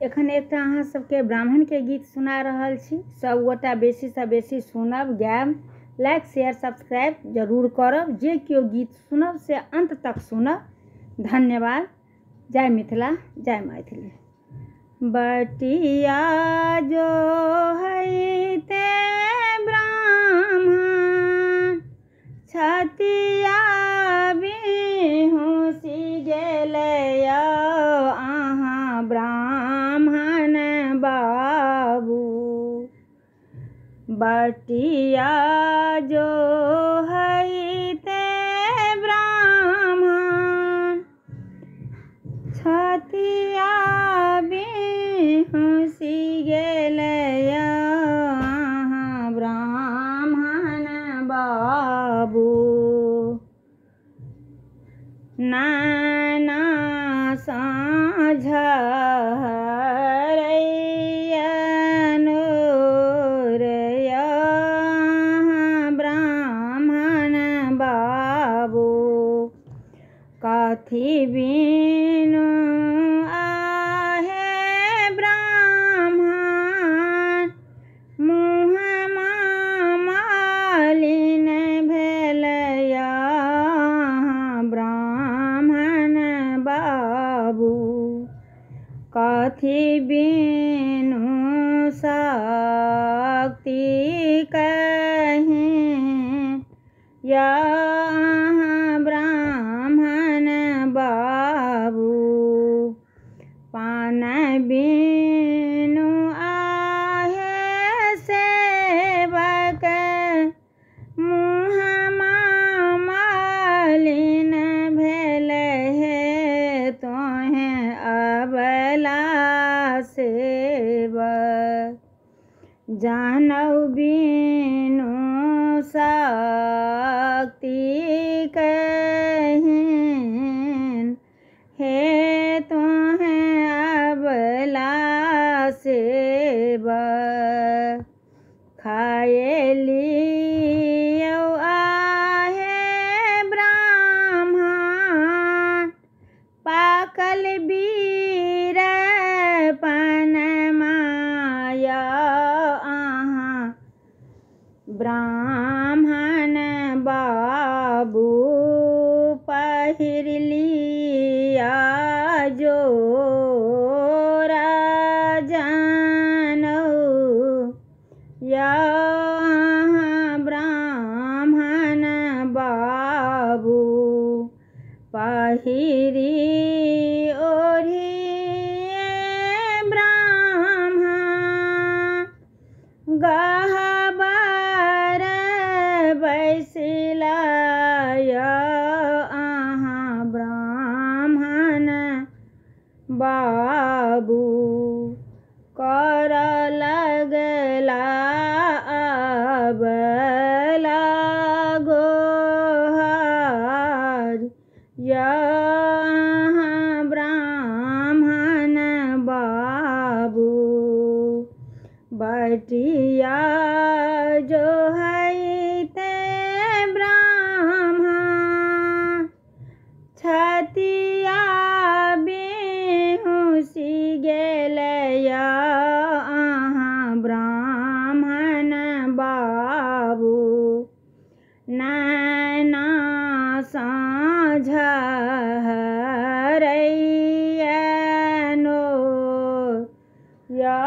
एखन एकटा अहाँ सबके ब्राह्मणके गीत सुना रहल छी। सब गोटा बेसीसँ बेसी सुनब, गायब, लाइक शेयर सब्सक्राइब जरूर करब। जे केओ गीत सुनब से अन्त तक सुनब। धन्यवाद। जय मिथिला, जय मैथिली। बटिया जो है ब्राह्मण छतिया बिहुँसि गेलै अहाँ ब्राह्मण बाबू। बटिया जो है ब्राह्मण छतिया बिहुँसि गेलै अहाँ ब्राह्मण बाबू। नैना साँझ ब्राह्मण बाबू। कथी बिनु आहे ब्राह्मण मुँहमा मालिन भेलै ब्राह्मण बाबू। कथी बिनु शक्ति कहीं या ब्राह्मण बाबू। पान बिनु आहे सेवक मुँहमा मालिन भेलै हे तोहें अबला सेवक। जानौ बिनु शक्ति कहीन हे तोहें अबला सेवक। खाए लियौ आहे ब्राह्मण पाकल बीर पन माया अहाँ ब्राह्मण बाबू। पहिर लिया जोरा जनौ या ब्राह्मण बाबू। पहिरी ओढ़ी ब्राह्मण गहबर बैसिलाय अहाँ ब्राह्मण बाबू। कर लगला अबला गोहार या ब्राह्मण बाबू। बटिया जो है ब्राह्मण छतिया बिहुँसि गेलै अहाँ ब्राह्मण बाबू। नैना साँझ हरैया नो या